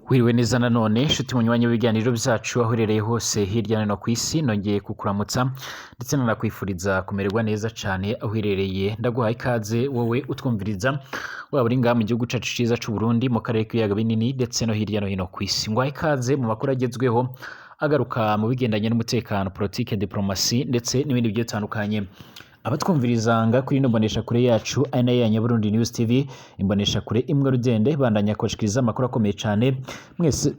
Wiriwe neza nanone nshuti munywanyi w'ibiganiro byacu aho uherereye hose hirya no hino ku isi, nongeye kukuramutsa ndetse nanakwifuriza kumererwa neza cyane aho uherereye. Ndaguhaye ikaze wowe utwumviriza, waba uri ngaha mu gihugu cacu ciza c'u Burundi, mu karere k'ibiyaga binini ndetse no hirya no hino ku isi. Nguhaye ikaze mu makuru agezweho agaruka mu bigendanye n'umutekano, politike, diplomasi ndetse n'ibindi bigiye bitandukanye. Abatwumviriza nga kuri ino mboneshakure yacu ari nayo ya Nyaburundi News TV, imboneshakure imwe rudende bandanya kubashikiriza amakuru akomeye cyane. Mwese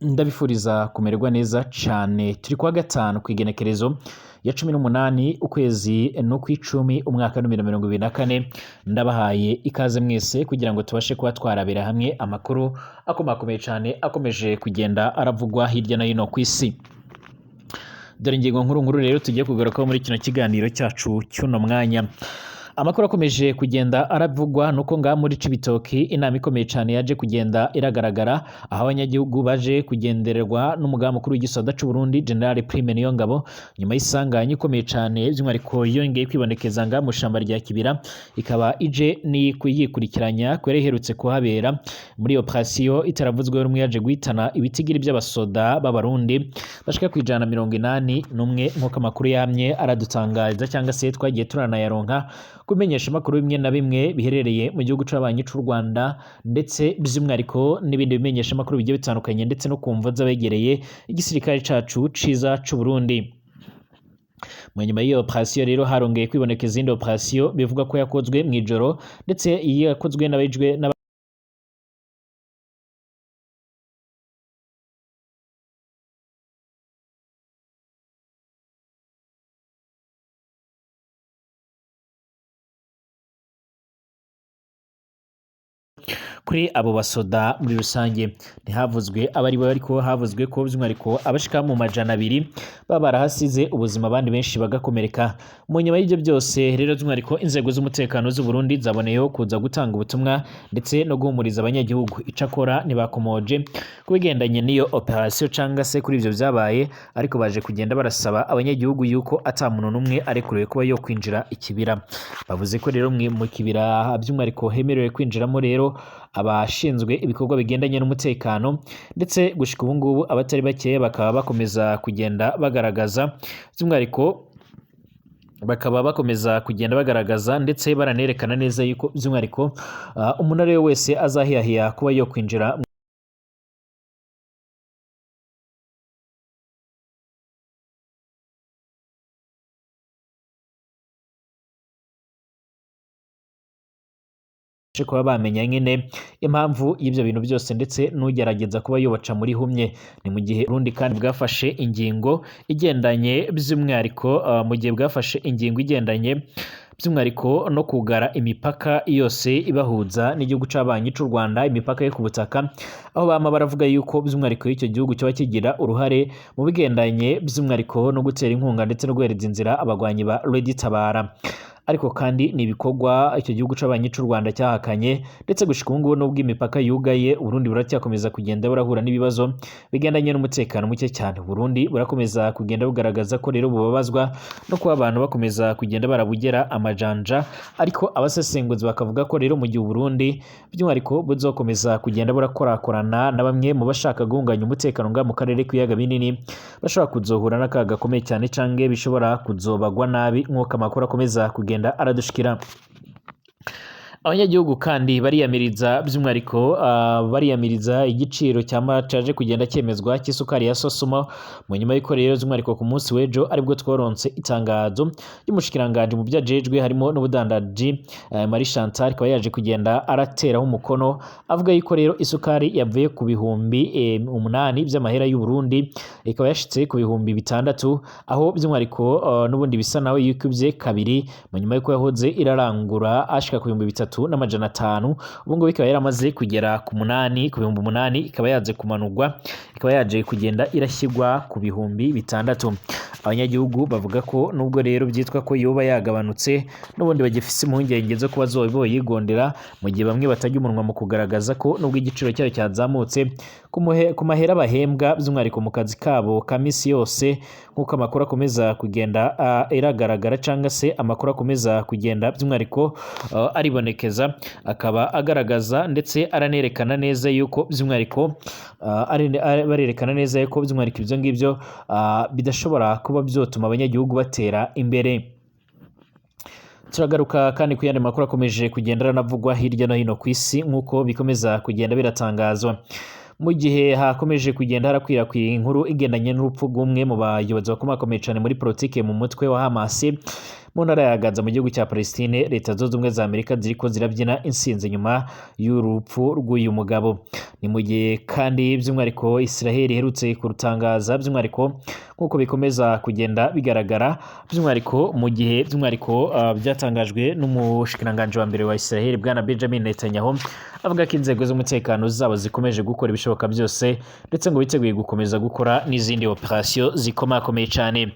ndabifuriza kumererwa neza cyane. Turi kuwa gatanu ku igenekerezo ya 18 ukwezi n'ukw'icumi umwaka wa 2024. Ndabahaye ikaze mwese kugira ngo tubashe kuba twarabira hamwe amakuru akomakomeye cyane akomeje kugenda aravugwa hirya no hino ku isi. Dore ingingo nkuru nkuru rero tugiye kugarukaho muri kino kiganiro cyacu cy'uno mwanya. Amakuru akomeje kugenda aravugwa nuko ngaha muri Cibitoki inama ikomeye cyane yaje kugenda iragaragara, aho abanyagihugu baje kugendererwa n'umugaba mukuru w'igisoda c'u Burundi General Prime Niyongabo, nyuma y'isanganya ikomeye cyane by'umwihariko yongeye kwibonekeza ngaha mu shamba rya Kibira, ikaba ije ni kuyikurikiranya kubera iherutse kuhabera muri operation itaravuzweho rumwe yaje guhitana ibitigiri by'abasoda b'Abarundi bashika ku 181, nk'uko amakuru yamye aradutangariza cyangwa se twagiye turanayaronka kumenyesha amakuru bimwe na bimwe biherereye mu gihugu c'abanyi c'u Rwanda, ndetse by'umwihariko n'ibindi bimenyesha amakuru bigiye bitandukanye, ndetse no kumva z'abegereye igisirikare cacu ciza c'u Burundi. Mu nyuma y'iyo operation rero harongeye kwiboneka izindi operation bivugwa ko yakozwe mu ijoro, ndetse yakozwe n'abejwe kuri abo basoda muri rusange. Ntihavuzwe abari bo, ariko havuzwe ko by'umwihariko abashika mu 200 baba barahasize ubuzima, abandi benshi bagakomereka. Mu nyuma y'ibyo byose rero by'umwihariko inzego z'umutekano z'u Burundi zaboneyeho kuza gutanga ubutumwa ndetse no guhumuriza abanyagihugu. Icakora ntibakomoje ku bigendanye n'iyo operation cyangwa se kuri ibyo byabaye, ariko baje kugenda barasaba abanyagihugu yuko ata muntu n'umwe arekuriwe kuba yo kwinjira ikibira. Bavuze ko rero mu kibira by'umwihariko hemerewe kwinjiramo rero abashinzwe ibikorwa bigendanye n'umutekano, ndetse gushika ubu ngubu abatari bakeya bakaba bakomeza kugenda bagaragaza by'umwihariko bakaba bakomeza kugenda bagaragaza ndetse baranerekana neza yuko by'umwihariko umuntu ari we wese azahiyahiya kuba yo kwinjira kuba bamenya nyine impamvu y'ibyo bintu byose, ndetse n'ugerageza kuba yobaca muri humye. Ni mu gihe Burundi kandi bwafashe ingingo igendanye by'umwihariko mu gihe bwafashe ingingo igendanye by'umwihariko no kugara imipaka yose ibahuza n'igihugu c'abanyi c'u Rwanda, imipaka yo ku butaka, aho bama baravuga yuko by'umwihariko icyo gihugu cyoba kigira uruhare mu bigendanye by'umwihariko no gutera inkunga ndetse no guhereza inzira abagwanyi ba Red Tabara. Ariko kandi ni ibikorwa icyo gihugu c'abanyi c'u Rwanda cyahakanye, ndetse gushika ubu ngubu nubwo imipaka yugaye, Burundi buracyakomeza kugenda burahura n'ibibazo bigendanye n'umutekano muke cyane. Burundi burakomeza kugenda bugaragaza ko rero bubabazwa no kuba abantu bakomeza kugenda barabugera amajanja, ariko abasesenguzi bakavuga ko rero mu gihe Burundi by'umwihariko buzokomeza kugenda burakorakorana na bamwe mu bashaka guhunganya umutekano nga mu karere k'ibiyaga binini, bashobora kuzohura n'akaga gakomeye cyane canke bishobora kuzobagwa nabi nk'uko amakuru akomeza kugenda aradushikira. Abanyagihugu kandi bariyamiriza by'umwihariko bariyamiriza igiciro cyaje kugenda cyemezwa cy'isukari ya Sosumo, mu nyuma y'uko rero by'umwihariko ku munsi w'ejo aribwo twaronse itangazo ry'umushikiranganje mu byajejwe harimo n'ubudandaji, Marie Chantal, akaba yaje kugenda arateraho umukono avuga yuko rero isukari yavuye ku bihumbi 8 by'amahera y'u Burundi ikaba yashitse ku bihumbi 6, aho by'umwihariko n'ubundi bisa nawe yikubye kabiri mu nyuma y'uko yahoze irarangura ashika ku bihumbi 3,500, ubu ngubu ikaba yaramaze kugera ku munani, ku bihumbi 8, ikaba yaje kumanurwa, ikaba yaje kugenda irashyirwa ku bihumbi 6. Abanyagihugu bavuga ko nubwo rero byitwa ko yoba yagabanutse, n'ubundi bagifise impungenge zo kuba boyigondera, mu gihe bamwe batajya umunwa mu kugaragaza ko nubwo igiciro cyayo cyazamutse ku mahera bahembwa by'umwihariko mu kazi kabo ka misi yose, nk'uko amakuru akomeza kugenda iragaragara cyangwa se amakuru akomeza kugenda by'umwihariko aribonekeza. aribonekeza, akaba agaragaza ndetse aranerekana neza yuko by'umwihariko barerekana neza yuko by'umwihariko ibyo ngibyo bidashobora kuba byotuma abanyagihugu batera imbere. Turagaruka kandi ku yandi makuru akomeje kugenda aranavugwa hirya no hino ku isi nk'uko bikomeza kugenda biratangazwa. Mu gihe hakomeje kugenda harakwirakwira inkuru igendanye n'urupfu rw'umwe mu bayobozi bakomakomeye cyane muri politike mu mutwe wa Hamas mu ntara ya Gaza mu gihugu cya Palestine, Leta Zunze Ubumwe za Amerika ziriko zirabyina insinzi nyuma y'urupfu rw'uyu mugabo. Ni mu gihe kandi by'umwihariko Israel iherutse kurutangaza, by'umwihariko nk'uko bikomeza kugenda bigaragara, by'umwihariko mu gihe by'umwihariko byatangajwe n'umushikiranganji wa mbere wa Israel Bwana Benjamin Netanyahu, avuga ko inzego z'umutekano zabo zikomeje gukora ibishoboka byose ndetse ngo biteguye gukomeza gukora n'izindi operasiyo zikomakomeye cyane.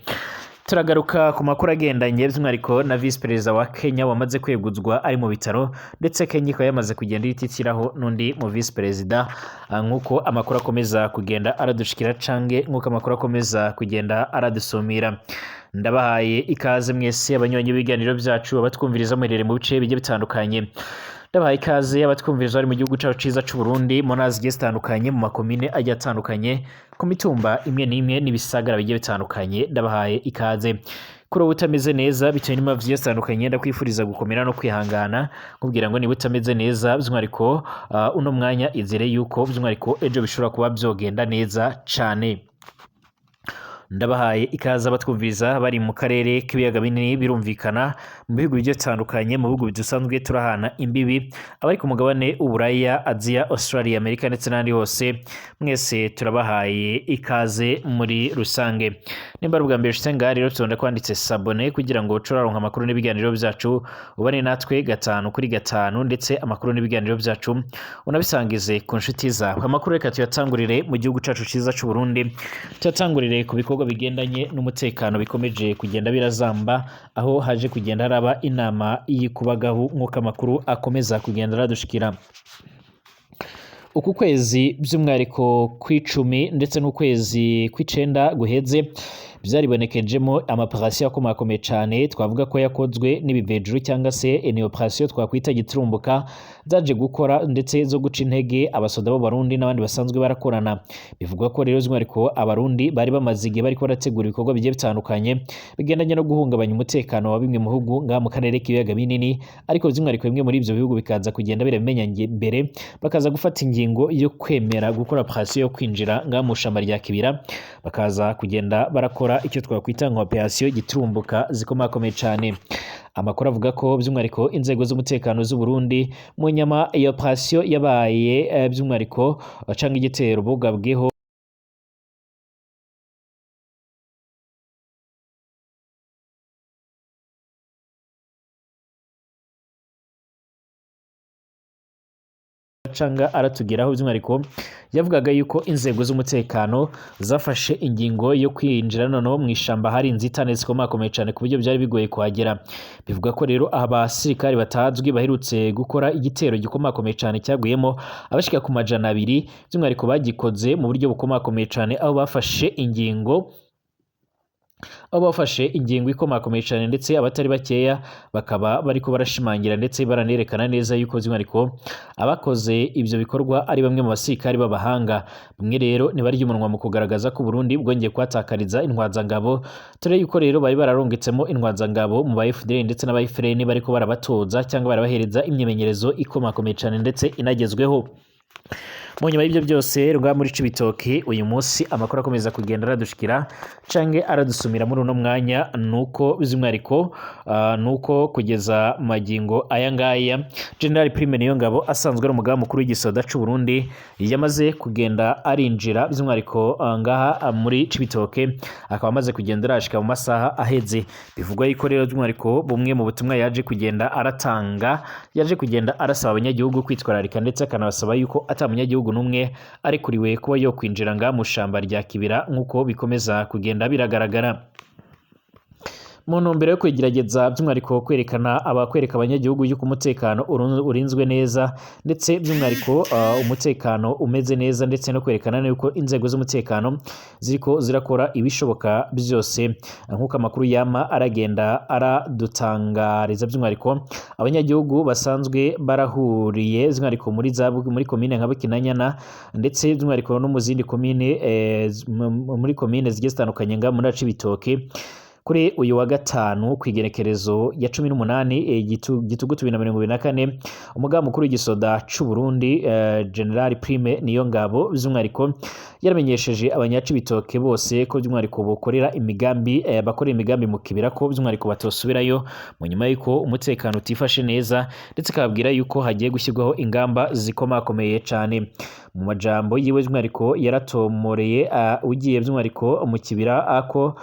Turagaruka ku makuru agendanye by'umwihariko na visi perezida wa Kenya wamaze kweguzwa ari mu bitaro, ndetse Kenya ikaba yamaze kugenda ititiraho n'undi mu visi perezida, nk'uko amakuru akomeza kugenda aradushikira cange nk'uko amakuru akomeza kugenda aradusumira. Ndabahaye ikaze mwese abanywanyi b'ibiganiro byacu, abatwumviriza muherereye mu bice bigiye bitandukanye. Ndabahaye ikaze abatwumviriza bari mu gihugu cyacu ciza c'u Burundi, mu ntara zigiye zitandukanye, mu makomine agiye atandukanye, ku mitumba imwe n'imwe n'ibisagara bigiye bitandukanye. Ndabahaye ikaze. Kuri ubu utameze neza bitewe n'impamvu zigiye zitandukanye, ndakwifuriza gukomera no kwihangana, nkubwira ngo niba utameze neza by'umwihariko uno mwanya izere yuko by'umwihariko ejo bishobora kuba byogenda neza cane. Ndabahaye ikaze abatwumviriza bari mu karere k'ibiyaga binini, birumvikana mu bihugu bigiye bitandukanye, mu bihugu dusanzwe turahana imbibi, abari ku mugabane w'Uburaya, Aziya, Australia, Amerika ndetse n'ahandi hose, mwese turabahaye ikaze muri rusange. Nimba ari ubwa mbere ushitse ngaha rero, tubona kwanditse s'abonner kugira ngo uce uraronka amakuru n'ibiganiro byacu, ubane natwe gatanu kuri gatanu, ndetse amakuru n'ibiganiro byacu unabisangize ku nshuti zawe. Amakuru reka tuyatangurire mu gihugu cacu ciza c'u Burundi, tuyatangurire ku bikorwa bigendanye n'umutekano bikomeje kugenda birazamba, aho haje kugenda haraba inama y'ikubagahu nk'uko amakuru akomeza kugenda aradushikira. Uku kwezi by'umwihariko kw'icumi ndetse n'ukwezi kw'icenda guheze byaribonekejemo amaoperasiyo akomakomeye cane, twavuga ko yakozwe n'ibivejuru cyangwa se ni operasiyo twakwita giturumbuka zaje gukora ndetse zo guca intege abasoda b'Abarundi n'abandi basanzwe barakorana. Bivugwa ko rero by'umwihariko Abarundi bari bamaze igihe bariko barategura ibikorwa bigiye bitandukanye bigendanye no guhungabanya umutekano wa bimwe mu bihugu ngaha mu karere k'ibiyaga binini, ariko by'umwihariko bimwe muri ivyo bihugu bikaza kugenda birabimenya mbere, bakaza gufata ingingo yo kwemera gukora operasiyo yo kwinjira ngaha mu shamba rya Kibira, bakaza kugenda barakora icyo twakwita nka operasiyo giturumbuka zikomakomeye cane. Amakuru avuga ko by'umwihariko inzego z'umutekano z'u Burundi mu nyama iyo operasiyo yabaye by'umwihariko canke igitero bugabweho canga aratugeraho, by'umwihariko yavugaga yuko inzego z'umutekano zafashe ingingo yo kwinjira noneho mu ishamba hari inzitane zikomakomeye cyane ku buryo byari bigoye kuhagera. Bivuga ko rero abasirikari batazwi baherutse gukora igitero gikomakomeye cyane cyaguyemo abashika ku 200, by'umwihariko bagikoze mu buryo bukomakomeye cyane, aho bafashe ingingo ikomakomeye cyane, ndetse abatari bakeya bakaba bariko barashimangira ndetse baranerekana neza yuko by'umwihariko abakoze ibyo bikorwa ari bamwe mu basirikari b'abahanga. Bamwe rero ntibarya umunwa mu kugaragaza ko Burundi bwongeye kuhatakariza intwazangabo, dore yuko rero bari bararongetsemo intwazangabo mu ba FDL ndetse n'aba FRN bariko barabatoza cyangwa barabahereza imyimenyerezo ikomakomeye cyane ndetse inagezweho. Mu nyuma y'ibyo byose rwa muri Cibitoke uyu munsi amakuru akomeza kugenda aradushikira canke aradusumira muri uno mwanya nuko by'umwihariko nuko kugeza magingo aya ngaya General Prime Niyongabo asanzwe ari umugaba mukuru w'igisoda c'u Burundi yamaze kugenda arinjira by'umwihariko ngaha muri Cibitoke, akaba amaze kugenda arashika mu masaha aheze. Bivugwa yuko rero by'umwihariko bumwe mu butumwa yaje kugenda aratanga, yaje kugenda arasaba abanyagihugu kwitwararika ndetse akanabasaba yuko ata munyagihugu n'umwe arekuriwe kuba yo kwinjira ngaha mu shamba rya Kibira nk'uko bikomeza kugenda biragaragara. Mu ntumbero yo kwegerageza by'umwihariko kwerekana abakwereka abanyagihugu yuko umutekano urinzwe neza, ndetse by'umwihariko umutekano umeze neza, ndetse no kwerekana yuko inzego z'umutekano ziriko zirakora ibishoboka byose, nk'uko amakuru yama aragenda aradutangariza. By'umwihariko abanyagihugu basanzwe barahuriye by'umwihariko muri komine nka Bukinanyana, ndetse by'umwihariko no mu zindi komine, muri komine zigiye zitandukanye nga muri Cibitoke, kuri uyu wa gatanu ku igenekerezo ya 18 Gitugutu 2024, umugaba mukuru w'igisoda c'u Burundi, General Prime Niyongabo, by'umwihariko yaramenyesheje abanyacibitoke bose ko by'umwihariko bokorera imigambi, bakorera imigambi mu kibira, ko by'umwihariko batosubirayo mu nyuma y'uko umutekano utifashe neza, ndetse akababwira yuko hagiye gushyirwaho ingamba zikomakomeye cane. Mu majambo yiwe by'umwihariko yaratomoreye ugiye by'umwihariko mu kibira ako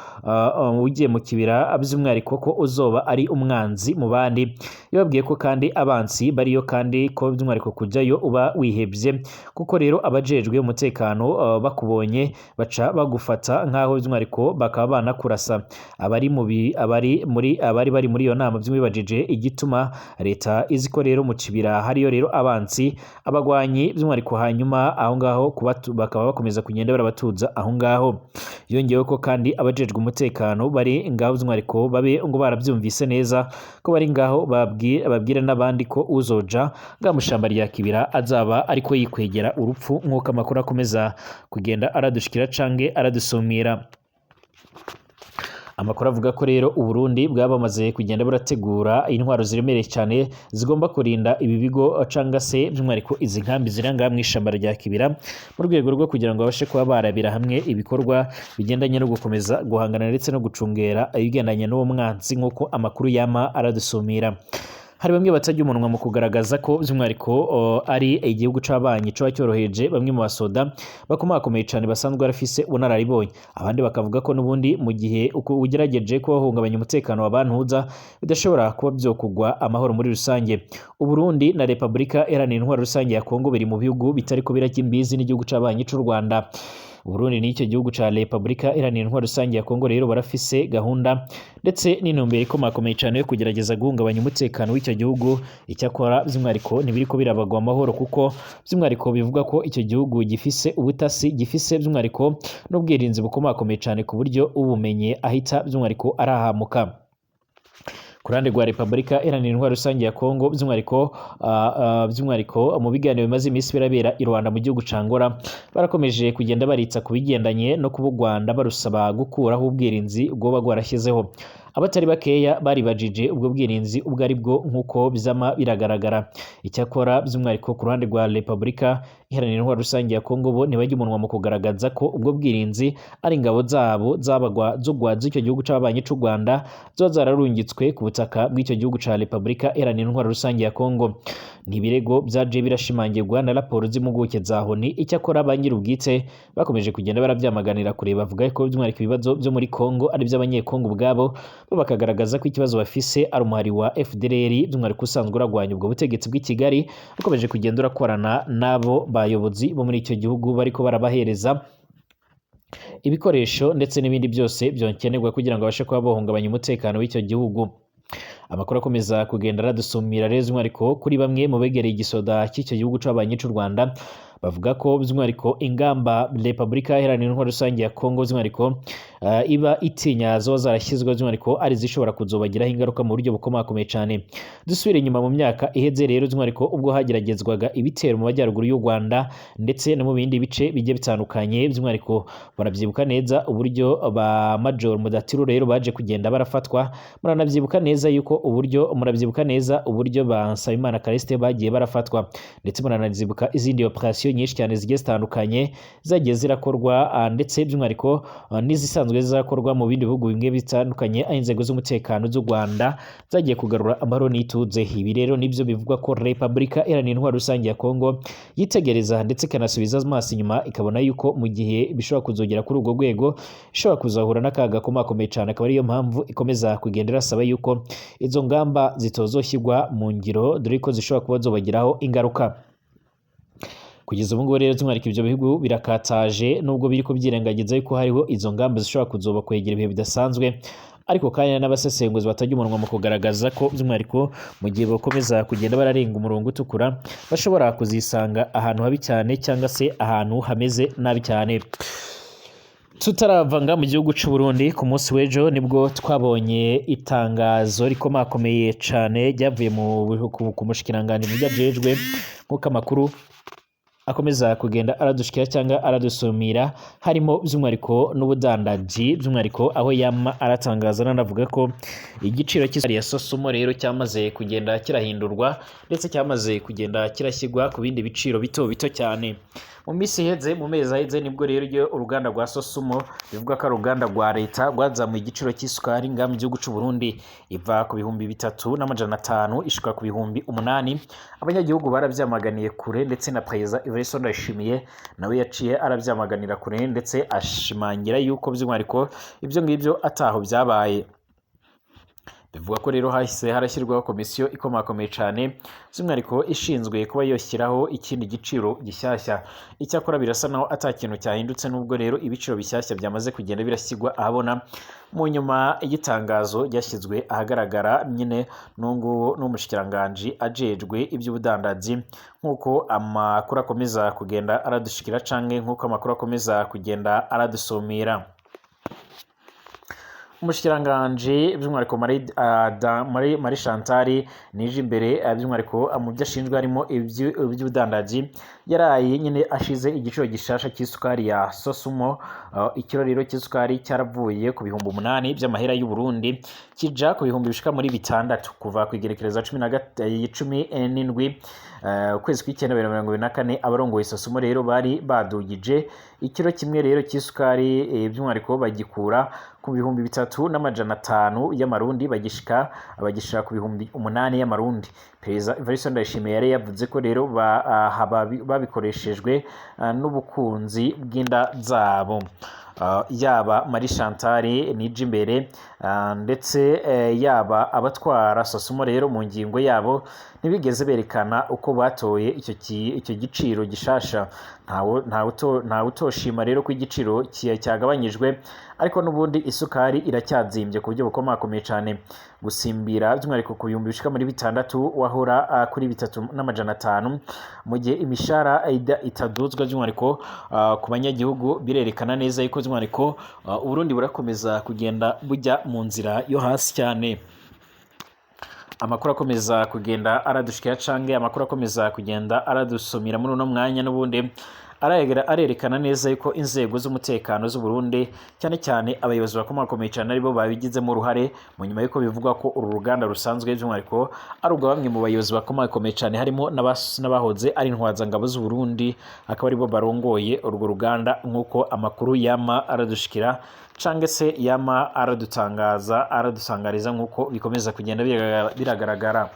ugiye mu kibira by'umwihariko ko uzoba ari umwanzi mu bandi. Yababwiye ko kandi abansi bariyo, kandi ko by'umwihariko kujyayo uba wihebye, kuko rero abajejwe umutekano bakubonye baca bagufata nk'aho by'umwihariko bakaba banakurasa. Abari mu bi- abari muri abari bari muri iyo nama by'umwibajije igituma leta izi ko rero mu kibira hariyo rero abansi, abagwanyi by'umwihariko, hanyuma aho ngaho bakaba bakomeza kugenda barabatuza aho ngaho. Yongeyeho ko kandi abajejwe umutekano bari ngaho by'umwihariko babe ngo barabyumvise neza ko bari ngaho, babwira n'abandi ko uzoja ngaha mu shamba rya kibira azaba ariko yikwegera urupfu, nk'uko amakuru akomeza kugenda aradushikira canke aradusumira. Amakuru avuga ko rero Uburundi bwaba bamaze kugenda burategura intwaro ziremereye cyane zigomba kurinda ibi bigo canga se by'umwihariko izi nkambi ziri ngaha mu ishamba rya Kibira, mu rwego rwo kugira ngo babashe kuba barabira hamwe ibikorwa bigendanye no gukomeza guhangana ndetse no gucungera ibigendanye n'uwo mwanzi, nk'uko amakuru yama aradusumira. Hari bamwe batajya umunwa mu kugaragaza ko by'umwihariko ari igihugu c'abanyi coba cyoroheje bamwe mu basoda bakomakomeye cane basanzwe barafise ubunararibonye, abandi bakavuga ko n'ubundi mu gihe uko ugerageje kuba wahungabanya umutekano wa bantuza bidashobora kuba vyokugwa amahoro muri rusange. Uburundi na Repubulika Iharanira Intwaro Rusange ya Kongo biri mu bihugu bitariko birajya imbizi n'igihugu c'abanyi c'u Rwanda. Uburundi n'icyo gihugu ca Repubulika Iharanira Intwaro Rusange ya Kongo rero barafise gahunda ndetse n'intumbero ikomakomeye cane yo kugerageza guhungabanya umutekano w'icyo gihugu. Icyakora by'umwihariko ntibiriko birabagwa amahoro, kuko by'umwihariko bivuga ko icyo gihugu gifise ubutasi, gifise by'umwihariko n'ubwirinzi bukomakomeye cane, ku buryo ubumenye ahita by'umwihariko arahamuka. Ku ruhande rwa Repubulika Iharanira Intwaro Rusange ya Kongo, by'umwihariko mu biganiro bimaze iminsi birabera i Rwanda mu gihugu ca Angola, barakomeje kugenda baritsa ku bigendanye no kuba u Rwanda barusaba gukuraho ubwirinzi bwoba bwarashyizeho. Abatari bakeya baribajije ubwo bwirinzi ubwo ari bwo, nk'uko bizama biragaragara. Icyakora by'umwihariko ku ruhande rwa Repubulika Iharanira Intwaro Rusange ya Kongo bo ntibajya umunwa mu kugaragaza ko ubwo bwirinzi ari ingabo zabo zabagwa z'ugwa z'icyo gihugu c'ababanyi c'u Rwanda ziba zararungitswe ku butaka bw'icyo gihugu ca Repubulika Iharanira Intwaro Rusange ya Kongo. Ni ibirego byaje birashimangirwa na raporo z'impuguke za ONU. Icyakora ba nyir'ubwite bakomeje kugenda barabyamaganira kure, bavuga ko by'umwihariko ibibazo byo muri Kongo ari iby'abanyekongo ubwabo, bo bakagaragaza ko ikibazo bafise ari umuhari wa FDLR by'umwihariko usanzwe uragwanya ubwo butegetsi bw'i Kigali, ukomeje kugenda urakorana n'abo bayobozi bo muri icyo gihugu bariko barabahereza ibikoresho ndetse n'ibindi byose byokenerwa kugira ngo babashe kuba bahungabanya umutekano w'icyo gihugu. Amakuru akomeza kugenda aradusumira rero by'umwihariko kuri bamwe mu begereye igisoda cy'icyo gihugu c'abanyi c'u Rwanda, bavuga ko by'umwihariko ingamba Repubulika Iharanira Intwaro Rusange ya Kongo by'umwihariko iba itinya zoba zarashyizweho by'umwihariko ari zishobora kuzobagiraho ingaruka mu buryo bukomakomeye cane. Dusubire inyuma mu myaka iheze rero by'umwihariko ubwo hageragezwaga ibitero mu majyaruguru y'u Rwanda ndetse no mu bindi bice bigiye bitandukanye, by'umwihariko barabyibuka neza uburyo ba Major Mudatiro rero baje kugenda barafatwa. Muranabyibuka neza yuko uburyo murabyibuka neza uburyo ba Nsabimana Callixte bagiye barafatwa, ndetse muranabyibuka izindi operation nyinshi cyane zigiye zitandukanye zagiye zirakorwa, ndetse by'umwihariko n'izisanzwe zirakorwa mu bindi bihugu bimwe bitandukanye, aho inzego z'umutekano z'u Rwanda zagiye kugarura amahoro n'ituze. Ibi rero nibyo bivugwa ko Repubulika Iharanira Intwaro Rusange ya Kongo yitegereza ndetse ikanasubiza amaso inyuma, ikabona yuko mu gihe bishobora kuzogera kuri urwo rwego ishobora kuzahura n'akaga gakomakomeye cyane, akaba ariyo mpamvu ikomeza kugenda irasaba yuko izo ngamba zitozoshyirwa mu ngiro, dore ko zishobora kuba zobagiraho ingaruka. Kugeza ubu ngubu rero by'umwihariko ibyo bihugu birakataje, nubwo biri kubyirengagiza yuko hariho izo ngamba zishobora kuzoba kwegera ibihe bidasanzwe. Ariko kandi n'abasesenguzi batajya umunwa mu kugaragaza ko by'umwihariko mu gihe bakomeza kugenda bararenga umurongo utukura, bashobora kuzisanga ahantu habi cyane cyangwa se ahantu hameze nabi cyane. Tutaravanga mu gihugu c'u Burundi, ku munsi w'ejo nibwo twabonye itangazo rikomakomeye cane ryavuye ku mushikiranganji mu vyo ajejwe, nk'uko amakuru akomeza kugenda aradushikira cyangwa aradusumira, harimo by'umwihariko n'ubudandaji, by'umwihariko aho yama aratangaza nanavuga ko igiciro cy'isukari ya Sosumo rero cyamaze kugenda kirahindurwa, ndetse cyamaze kugenda kirashyirwa ku bindi biciro bito bito cyane. Mu minsi iheze, mu mezi aheze, nibwo rero iyo uruganda rwa Sosumo, bivuga ko ari uruganda rwa leta, rwazamuye igiciro cy'isukari ngaha mu gihugu c'u Burundi, iva ku 3500 ishika ku 8000. Abanyagihugu baravyamaganiye kure, ndetse na Perezida Evariste Ndayishimiye nawe yaciye aravyamaganira kure, ndetse ashimangira yuko by'umwihariko ibyo ngibyo ataho byabaye. Bivuga ko rero hahise harashyirwaho komisiyo ikomakomeye cyane, by'umwihariko ishinzwe kuba yoshyiraho ikindi giciro gishyashya. Icyakora birasa naho ata kintu cyahindutse, nubwo rero ibiciro bishyashya byamaze kugenda birashyirwa ahabona mu nyuma y'itangazo ryashyizwe ahagaragara nyine n'unguwo n'umushikiranganji ajejwe iby'ubudandaji, nk'uko amakuru akomeza kugenda aradushikira canke nk'uko amakuru akomeza kugenda aradusumira. Umushikiranganji by'umwihariko Marie Chantal Nijimbere, by'umwihariko mu byo ashinzwe harimo iby'ubudandaji, yaraye nyine ashize igiciro gishasha cy'isukari ya Sosumo. Ikiro rero cy'isukari cyaravuye ku 8000 by'amahera y'u Burundi kija ku bihumbi bishika muri 6, kuva ku igerekerezo 17, ukwezi kw'icyenda 2024. Abarongoye Sosumo rero bari badugije ikiro kimwe rero cy'isukari, by'umwihariko bagikura ku 3500 y'amarundi bagishira ku 8000 y'amarundi. Perezida Evariste Ndayishimiye yari yavuze ko rero babikoreshejwe n'ubukunzi bw'inda zabo. Yaba Marie Chantal Nijimbere, ndetse yaba abatwara Sosumo rero, mu ngingo yabo ntibigeze berekana uko batoye icyo giciro gishasha. Ntawe utoshima rero ko igiciro cyagabanyijwe, ariko n'ubundi isukari iracyazimbye ku buryo bukomakomeye cyane. Gusimbira by'umwihariko ku bihumbi bishika muri 6 wahora kuri 3500, mu gihe imishahara itaduzwa by'umwihariko ku banyagihugu, birerekana neza yuko by'umwihariko Uburundi burakomeza kugenda bujya mu nzira yo hasi cyane. Amakuru akomeza kugenda aradushikira canke amakuru akomeza kugenda aradusumira muri uno mwanya n'ubundi arerekana neza yuko inzego z'umutekano z'u Burundi, cyane cyane abayobozi bakomakomeye cyane, aribo babigizemo uruhare, mu nyuma yuko bivugwa ko uru ruganda rusanzwe by'umwihariko ari urwa bamwe mu bayobozi bakomakomeye cyane, harimo n'abahoze ari intwazangabo z'u Burundi, akaba aribo barongoye urwo ruganda, nk'uko amakuru yama aradushikira canke se yama aradutangaza, aradusangariza, nk'uko bikomeza kugenda biragaragara.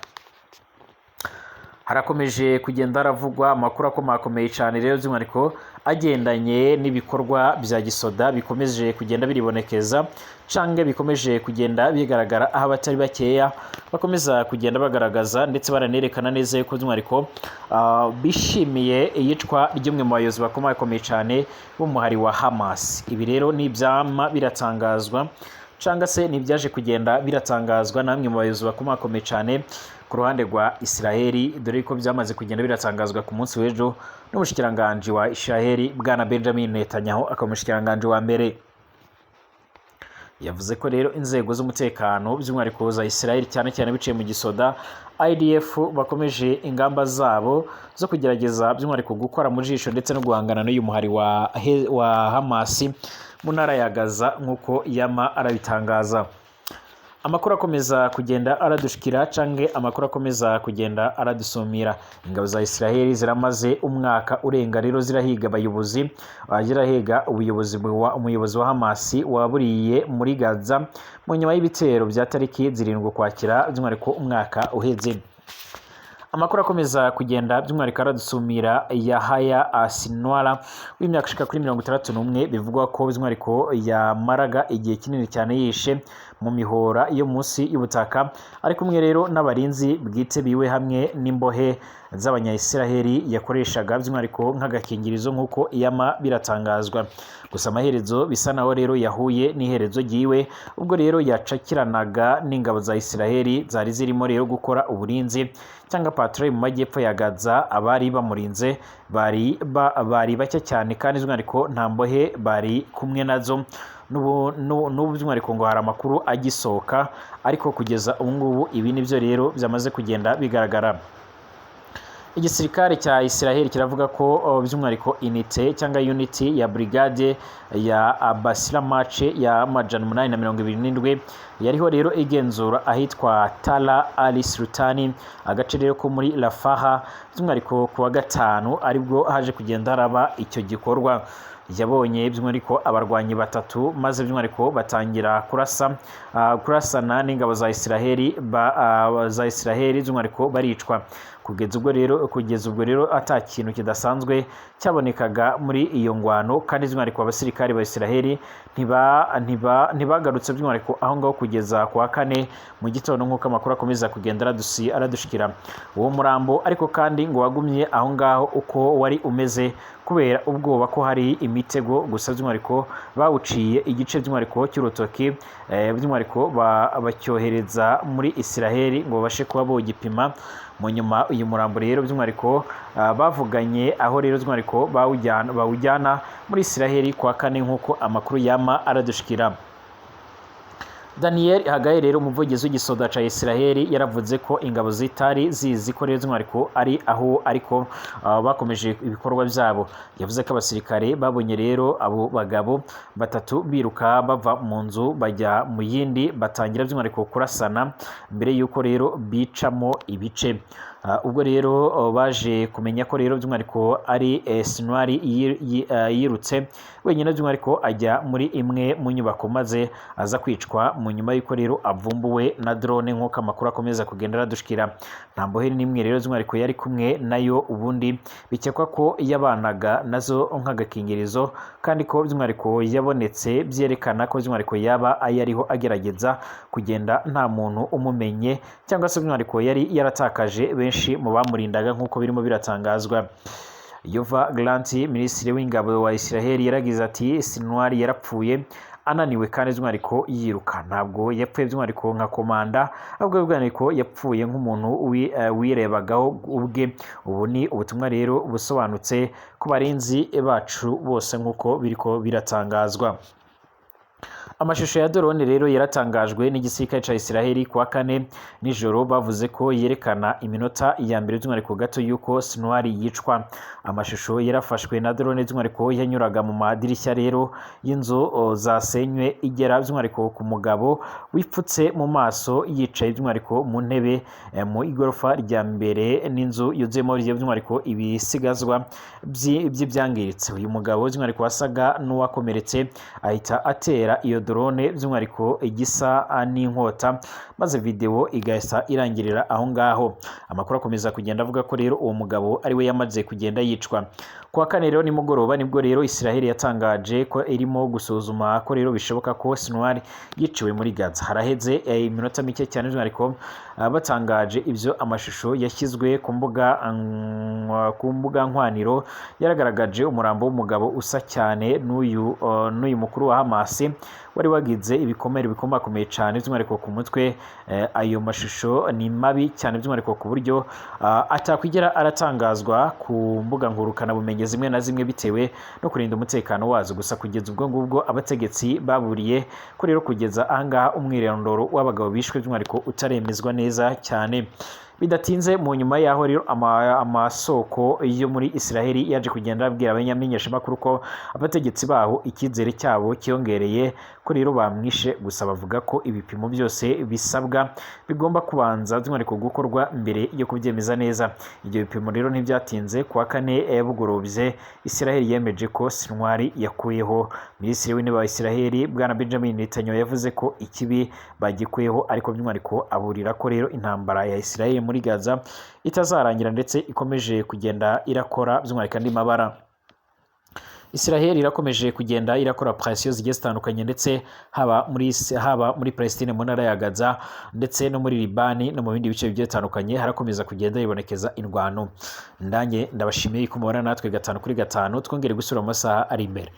Harakomeje kugenda haravugwa amakuru akomakomeye cyane rero, by'umwihariko agendanye n'ibikorwa bya gisoda bikomeje kugenda biribonekeza canke bikomeje kugenda bigaragara, aho abatari bakeya bakomeza kugenda bagaragaza ndetse baranerekana neza yuko by'umwihariko bishimiye iyicwa ry'umwe mu bayobozi bakomakomeye cyane b'umuhari wa Hamas. Ibi rero ni ibyama biratangazwa cyangwa se ni ibyaje kugenda biratangazwa na bamwe mu bayobozi bakomakomeye cyane ku ruhande rwa Israheli, dore ko byamaze kugenda biratangazwa ku munsi w'ejo n'umushikiranganji wa Israheli, bwana Benjamin Netanyahu, akaba umushikiranganji wa mbere. Yavuze ko rero inzego z'umutekano by'umwihariko za Israel, cyane cyane biciye mu gisoda IDF, bakomeje ingamba zabo zo kugerageza by'umwihariko gukora mu jisho ndetse no guhangana n'uyu muhari wa Hamas mu ntara ya Gaza, nk'uko yama arabitangaza. Amakuru akomeza kugenda aradushikira canke amakuru akomeza kugenda aradusumira, ingabo za Israel ziramaze umwaka urenga rero zirahiga abayobozi, zirahiga ubuyobozi umuyobozi wa Hamas waburiye muri Gaza, mu nyuma y'ibitero bya tariki 7 Ukwakira by'umwihariko umwaka uheze. Amakuru akomeza kugenda by'umwihariko aradusumira, Yahaya Sinwara w'imyaka ishika kuri 61, bivugwa ko by'umwihariko yamaraga igihe kinini cyane yishe mu mihora yo munsi y'ubutaka, ari kumwe rero n'abarinzi bwite biwe hamwe n'imbohe z'abanya-Isiraheli yakoreshaga by'umwihariko nk'agakingirizo, nk'uko iyama biratangazwa. Gusa amaherezo bisa naho rero yahuye n'iherezo ryiwe ubwo rero yacakiranaga n'ingabo za Isiraheli zari zirimo rero gukora uburinzi cyangwa patrouille mu majyepfo ya Gaza. Abari bamurinze bari bake cyane, kandi by'umwihariko nta mbohe bari kumwe nazo. N'ubu by'umwihariko ngo hari amakuru agisohoka, ariko kugeza ubu ngubu ibi nibyo rero byamaze kugenda bigaragara. Igisirikare cya Israel kiravuga ko by'umwihariko unité cyangwa unit ya brigade ya Basilamace ya 827 yariho rero igenzura ahitwa Tala Ali Sultani, agace rero ko muri Rafaha, by'umwihariko ku wa gatanu aribwo haje kugenda haraba icyo gikorwa, yabonye by'umwihariko abarwanyi batatu, maze by'umwihariko batangira kurasana n'ingabo za Israheli za Israheli, by'umwihariko baricwa. Kugeza ubwo rero ata kintu kidasanzwe cyabonekaga muri iyo ngwano, kandi by'umwihariko abasirikari ba Israheli ntibagarutse by'umwihariko aho ngaho kugeza ku wa kane mu gitondo, nk'uko amakuru akomeza kugenda aradushikira. Uwo murambo ariko kandi ngo wagumye aho ngaho uko wari umeze kubera ubwoba ko hari imitego. Gusa by'umwihariko bawuciye igice by'umwihariko cy'urutoki, by'umwihariko bacyohereza muri Israheli ngo babashe kuba bawugipima. Mu nyuma uyu murambo rero by'umwihariko bavuganye aho rero by'umwihariko bawujyana muri Israheli ku wa kane, nk'uko amakuru yama aradushikira. Daniel Hagayi rero, umuvugizi w'igisoda ca Israheli, yaravuze ko ingabo zitari zizi ko rero by'umwihariko ari aho, ariko bakomeje ibikorwa byabo. Yavuze ko abasirikare babonye rero abo bagabo batatu biruka bava mu nzu bajya mu yindi, batangira by'umwihariko kurasana mbere y'uko rero bicamo ibice. Ubwo rero baje kumenya ko rero by'umwihariko ari Sinwar yirutse wenyine, by'umwihariko ajya muri imwe mu nyubako, maze aza kwicwa mu nyuma y'uko rero avumbuwe na drone, nk'uko amakuru akomeza kugenda aradushikira. Nta mbohe n'imwe rero by'umwihariko yari kumwe nayo ubundi, bikekwa ko yabanaga nazo nk'agakingirizo, kandi ko by'umwihariko yabonetse byerekana ko by'umwihariko yaba ayariho agerageza kugenda nta muntu umumenye, cyangwa se by'umwihariko yari yaratakaje benshi mu bamurindaga, nk'uko birimo biratangazwa. Yoav Gallant, minisitiri w'ingabo wa Israel, yaragize ati: "Sinwar yarapfuye ananiwe kandi by'umwihariko yiruka. Ntabwo yapfuye by'umwihariko nka komanda, ahubwo by'umwihariko yapfuye nk'umuntu wirebagaho ubwe. Ubu ni ubutumwa rero busobanutse ku barinzi bacu bose," nk'uko biriko biratangazwa. Amashusho ya drone rero yaratangajwe n'igisirikare ca Israel ku wa kane nijoro, bavuze ko yerekana iminota ya mbere by'umwihariko gato y'uko Sinwar yicwa. Amashusho yarafashwe na drone by'umwihariko yanyuraga mu madirishya rero y'inzu zasenywe, igera by'umwihariko ku mugabo wipfutse mu maso yicaye by'umwihariko mu ntebe mu igorofa rya mbere n'inzu yuzuyemo by'umwihariko ibisigazwa by'ibyangiritse. Uyu mugabo by'umwihariko wasaga n'uwakomeretse ahita atera iyo drone by'umwihariko igisa n'inkota, maze video igahita irangirira aho ngaho. Amakuru akomeza kugenda avuga ko rero uwo mugabo ari we yamaze kugenda yicwa. Ku wa kane rero nimugoroba nibwo rero Israel yatangaje ko irimo gusuzuma ko rero bishoboka ko Sinwar yiciwe muri Gaza. Haraheze iminota mike cyane by'umwihariko batangaje ibyo. Amashusho yashyizwe ku mbuga nkwaniro yaragaragaje umurambo w'umugabo usa cyane n'uyu mukuru wa Hamas wari wagize ibikomere bikomakomeye cyane by'umwihariko ku mutwe. Ayo mashusho ni mabi cyane by'umwihariko ku buryo atakwigera aratangazwa ku mbuga ngurukanabumenyi zimwe na zimwe bitewe no kurinda umutekano wazo. Gusa kugeza ubwo ngubwo abategetsi baburiye ko rero kugeza ahangaha umwirondoro w'abagabo bishwe by'umwihariko utaremezwa neza cyane. Bidatinze mu nyuma y'aho rero amasoko yo muri Israel yaje kugenda abwira abanyamenyeshamakuru ko abategetsi baho icyizere cyabo cyiyongereye ko rero bamwishe. Gusa bavuga ko ibipimo byose bisabwa bigomba kubanza by'umwihariko gukorwa mbere yo kubyemeza neza. Ibyo bipimo rero ntibyatinze, ku wa kane bugorobye Israel yemeje ko Sinwar yakuyeho. Minisitiri w'intebe wa Israel, bwana Benjamin Netanyahu, yavuze ko ikibi bagikuyeho, ariko by'umwihariko aburira ko rero intambara ya Israel muri Gaza itazarangira, ndetse ikomeje kugenda irakora by'umwihariko andi mabara. Israel irakomeje kugenda irakora pression zigiye zitandukanye, ndetse haba muri Palestine, mu ntara ya Gaza, ndetse no muri Libani no mu bindi bice bigiye bitandukanye, harakomeza kugenda yibonekeza indwano. Ndange ndabashimiye ko mubana natwe gatanu kuri gatanu. Twongere gusura mu masaha ari imbere.